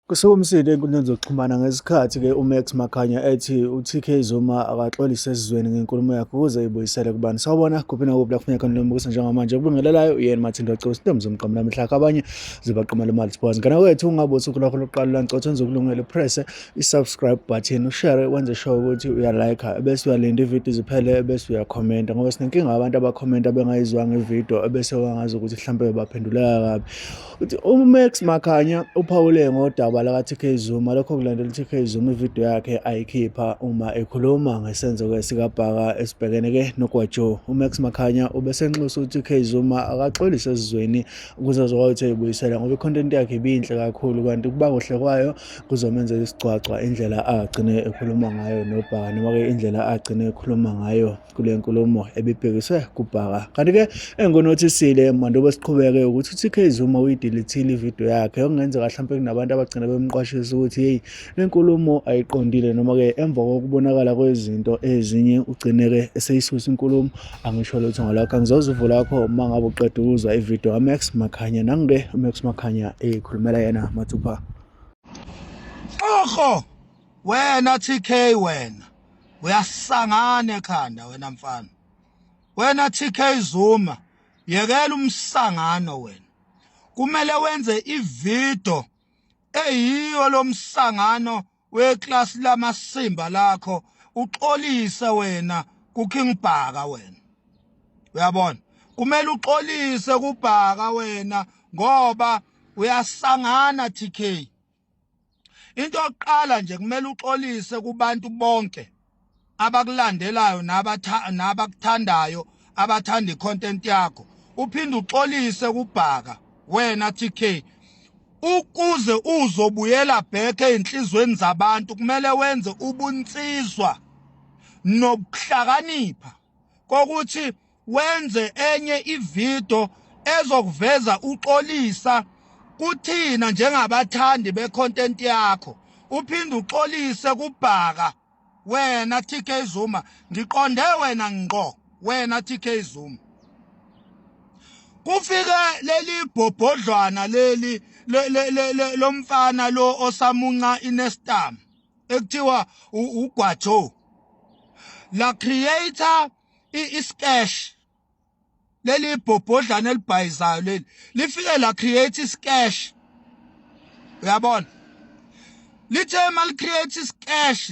Kusuka umsindo ey'nkundleni zokuxhumana ngesikhathi-ke uMax Makhanya ethi u-TK Zuma akaxolise esizweni ngenkulumo yakhe ukuze ibuyisele kubani. Sawubona kuphi nakuphi la kufuneka khona lombukiso njengamanje. Okubingelelayo uyena Mathindo Cebo intombi zomqamela amihlakha abanye zibaqamela imali siphoza. Ngana kwethu ungabe usuku lwakho lokuqala la ngicotha wenze ukulungela upresse i-subscribe button ushare wenze sure ukuthi uyalike bese uyalinda ividiyo ziphele bese uyakhomenta ngoba sinenkinga abantu abakhomenta bengayizwanga ividiyo bese wangazi ukuthi mhlampe baphenduleka kabi. Uthi uMax Makhanya uphawule ngodaba laka-TK Zuma lokho kulandela u-TK Zuma ividiyo yakhe ayikhipha uma ekhuluma ngesenzo-ke sikaBhaka esibhekene-ke noGwajo. UMax Makhanya ubesenxusa u-TK Zuma akaxolise esizweni ukuze azokwazi ukuthi ayibuyisele ngoba i-content yakhe ibiyinhle kakhulu kanti ukuba kuhle kwayo kuzomenzela isigcwagcwa indlela agcine ekhuluma ngayo noBhaka noma-ke indlela agcine ekhuluma ngayo kule nkulumo ebibhekiswe kuBhaka. Kanti-ke enginothisile manduba siqhubeke ukuthi uTK Zuma uyidilithile ividiyo yakhe okungenzeka hlampe kunabantu abagcina bemqwashisa ukuthi hey le nkulumo ayiqondile noma-ke emva kokubonakala kwezinto ezinye ugcine-ke eseyisusa inkulumo. Angisho lutho ngalokho, angizoza uvo lakho uma ngabe uqeda ukuzwa ividiyo kaMax Makhanya. Nangu-ke uMax Makhanya eyikhulumela yena mathupha. Oho wena TK wena uyasangana ekhanda wena mfana. Wena TK Zuma yekela umsangano wena. Kumele wenze ivideo eyiyo lomsangano weclass lamasimba lakho uxolise wena kuKing Bhaka wena. Uyabona? Kumele uxolise kuBhaka wena ngoba uyasangana TK. Into yokuqala nje kumele uxolise kubantu bonke abakulandelayo nabakuthandayo abathanda icontent yakho. Uphinde uxolise kuBhaka wena TK ukuze uzobuyela back ezinhlizweni zabantu kumele wenze ubunsizwa nokuhlakanipha kokuthi wenze enye ivideo ezokuveza uxolisa kuthina njengabathandi becontent yakho uphinde uxolise kuBhaka wena TK Zuma ngiqonde wena ngqo wena TK Zuma kufike leli bhobhodlwana leli lomfana lo osamunca inestam ekuthiwa uGwajo la creator isketch leli bhobhodlana elibhayizayo leli lifike la create isketch uyabona lithe mal create isketch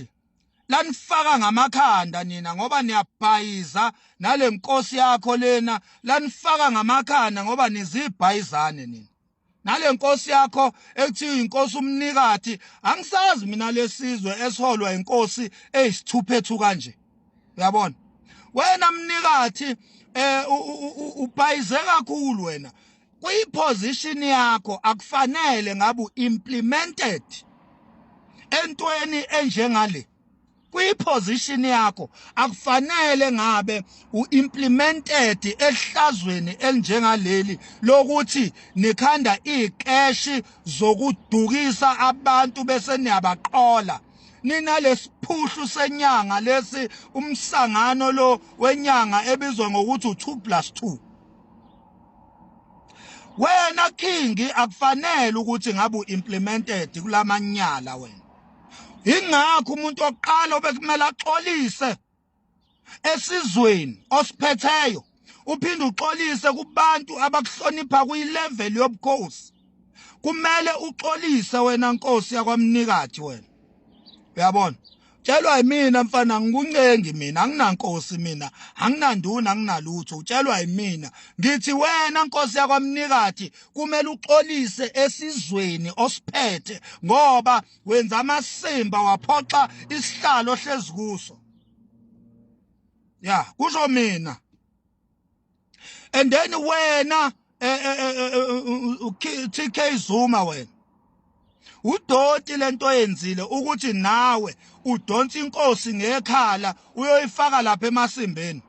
lanifaka ngamakhanda nina ngoba niyabhayiza nale nkosi yakho lena lanifaka ngamakhanda ngoba nizibhayizane nina nale nkosi yakho ekuthiwa inkosi umnikathi angisazi mina lesizwe esiholwa inkosi eyisithuphethu kanje uyabona wena mnikathi eh ubhayize kakhulu wena kwiposition yakho akufanele ngabe implemented entweni enjengale kwiposition yakho akufanele ngabe uimplemented ehlazweni elinjengaleli lokuthi nikhanda iqeshi zokudukisa abantu bese niyabaqola nina lesiphuhlu senyanga lesi umsangano lo wenyanga ebizwa ngokuthi u2 + 2 wena king akufanele ukuthi ngabe uimplemented kulamanyala wena ingakho umuntu oqala obekumele axolise esizweni osiphetheyo uphinde uxolise kubantu abakuhlonipha kuyilevel yobukhosi kumele uxolise wena nkosi yakwamnikathi wena uyabona tshelwa yimina mfana ngikuncengi mina anginankosi mina anginanduna anginalutho utshelwa yimina ngithi wena nkosi yakwamnikathi kumele uxolise esizweni osiphethe ngoba wenza amasimba waphoxa isihlalo ohlezi kuso ya kusho mina and then wena TK Zuma wena udoti lento oyenzile ukuthi nawe udonsa inkosi ngekhala uyoyifaka lapha emasimbeni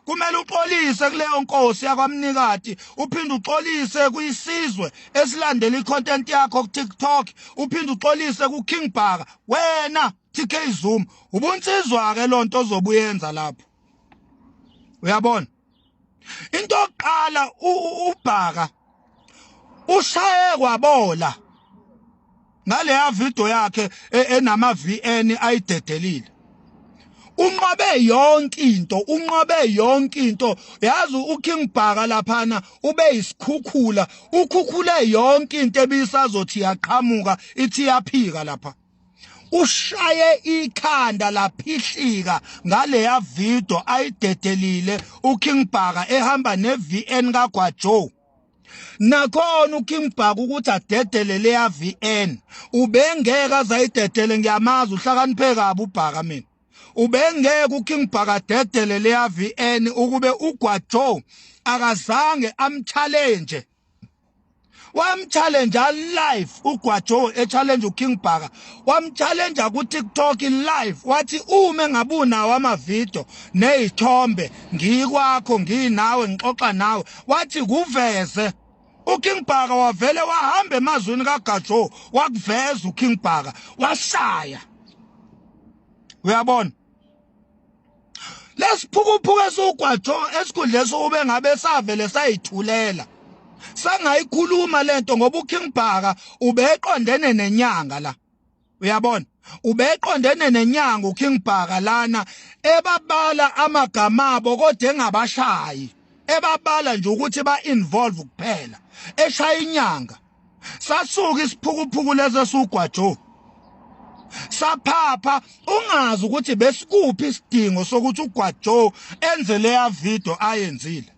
kumele uxolise kuleyo nkosi yakwamnikati uphinde uxolise kuyisizwe esilandela icontent yakho ku TikTok uphinde uxolise ku King Bhaka wena TK Zuma ubunsizwa ke lonto ozobuyenza lapho uyabona into yokuqala uBhaka ushaye kwabola. Ngaleya video yakhe enama VN ayidedelile. Unqobe yonke into, unqobe yonke into. Yazi uKing Bhaka laphana ube isikhukhula, ukhukhule yonke into ebisazothi yaqhamuka ithi yaphika lapha. Ushaye ikhanda laphihlika ngaleya video ayidedelile uKing Bhaka ehamba neVN kaGwajo. Nakhona uKing Bhaka ukuthi adedele leya VN, ubengeke azayidedele, ngiyamazi uhlakaniphe kabi uBhaka mina. Ubengeke uKing Bhaka adedele leya VN ukube uGwajo akazange amchallenge. Wamchallenge live uGwajo echallenge uKing Bhaka, wamchallenge ku TikTok live, wathi uma engabunawo ama video nezithombe ngikwakho nginawe ngixoxa nawe, wathi kuveze. uKing Bhaka wavele wahamba emazwini kaGwajo, wakuveza uKing Bhaka washaya. Uyabona lesiphukuphuku esiwuGwajo esikhundleni sokube ngabe savele sayithulela sangayikhuluma lento, ngoba uKing Bhaka ubeqondene nenyanga la. Uyabona ubeqondene nenyanga uKing Bhaka lana, ebabala amagama abo kodwa engabashayi, ebabala nje ukuthi ba involve kuphela, eshaya inyanga. Sasuka isiphukuphuku leso esiwuGwajo saphapha, ungazi ukuthi besikuphi isidingo sokuthi uGwajo enze leya video ayenzile.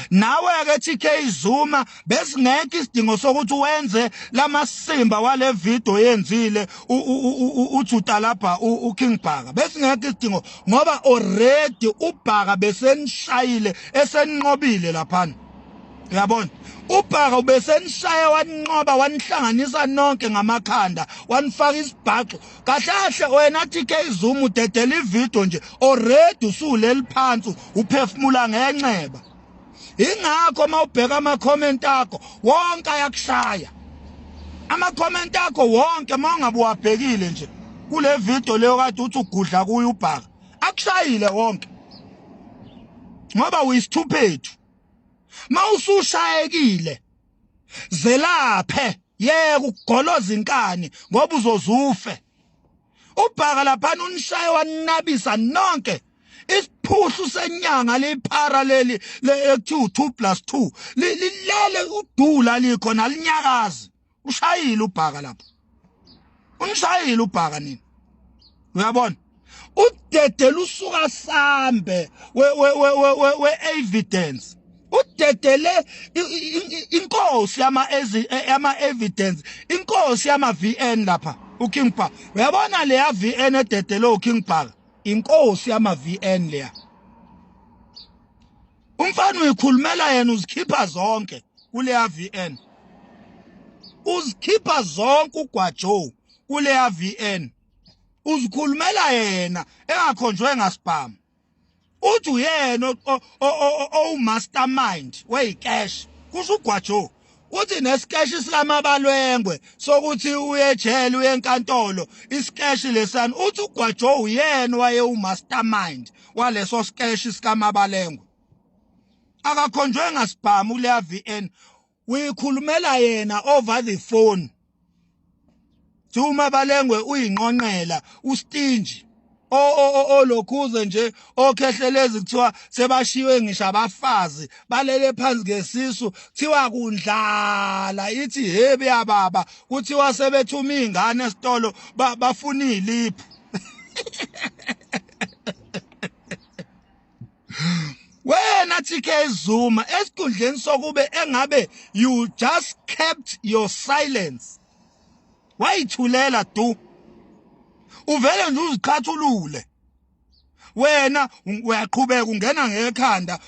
Nawe ke TK Zuma besingekho isidingo sokuthi wenze lamasimba wale video yenzile uthi utalapha uKing Bhaka, besingekho isidingo ngoba already uBhaka besenishayile esenqobile laphana. Uyabona uBhaka ubesenishaya wanqoba wanihlanganisa nonke ngamakhanda wanifaka isibhaxo. Kahle kahle wena TK Zuma udedela ivideo nje already usuleli phansi uphefumula ngenxeba. Ingakho mawubheka ama comment akho wonke ayakushaya, ama comment akho wonke mawungabe uwabhekile nje kule video leyo kade uthi ugudla kuyo uBhaka, akushayile wonke ngoba uyisithuphethu. Mawusushayekile zelaphe, yeke ukugoloza inkani ngoba uzozufe. uBhaka laphana unishaye wanabisa nonke. Isiphuhlu senyanga lephara leli ekuthiwa 2 + 2 lilele udula likhona linyakazi. Ushayile uBhaka lapha, unishayile uBhaka nini. Uyabona udedela usuka sambe we evidence, udedele inkosi yama evidence, inkosi yama VN lapha uKing Bhaka. Uyabona leya VN ededele uKing Bhaka, inkosi yama VN leya. Umfana uyikhulumela yena, uzikhipha zonke kuleya VN, uzikhipha zonke uGwajo kuleya VN, uzikhulumela yena engakhonjwe ngasibhamu. Uthi uyena owu-mastermind weyikeshi, kusho uGwajo. Uthi nesikeshi sikamabalwengwe sokuthi uye ejele uye enkantolo, isikeshi lesana. Uthi uGwajo uyena waye-mastermind waleso sikeshi sikamabalengwe. Akakhonjwe ngasibhamu kuleya VN, uyikhulumela yena over the phone. Uma balengwe uyinqonqela ustinji olokhuze nje okhehlelezi, kuthiwa sebashiwe ngisho abafazi balele phansi ngesisu, kuthiwa kundlala ithi hebe yababa, kuthiwa sebethuma izingane esitolo bafuna iliphu. Wena TK Zuma esikhundleni sokube engabe you just kept your silence, wayithulela du, uvele nje uziqhathulule wena, uyaqhubeka ungena ngekhanda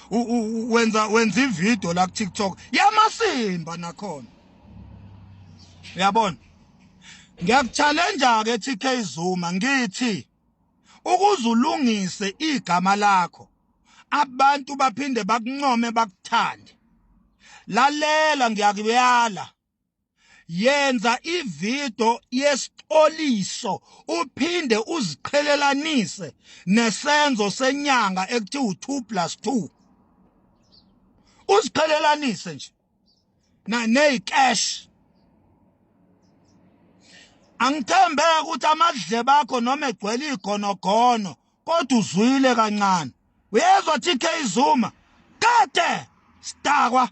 wenza ivideo la ku TikTok yamasimba nakhona. Uyabona, ngiyakuchallenge ke TK Zuma, ngithi ukuze ulungise igama lakho abantu baphinde bakuncome bakuthande, lalela ngiyakuyala, yenza ivideo yesixoliso uphinde uziqhelelanise nesenzo senyanga ekuthiwa u2 + 2, uziqhelelanise nje na neyicash. Angithembeke ukuthi amadlebe akho noma egcwele igonogono kodwa uzwile kancane. Uyezwa TK Zuma? Kade sidakwa.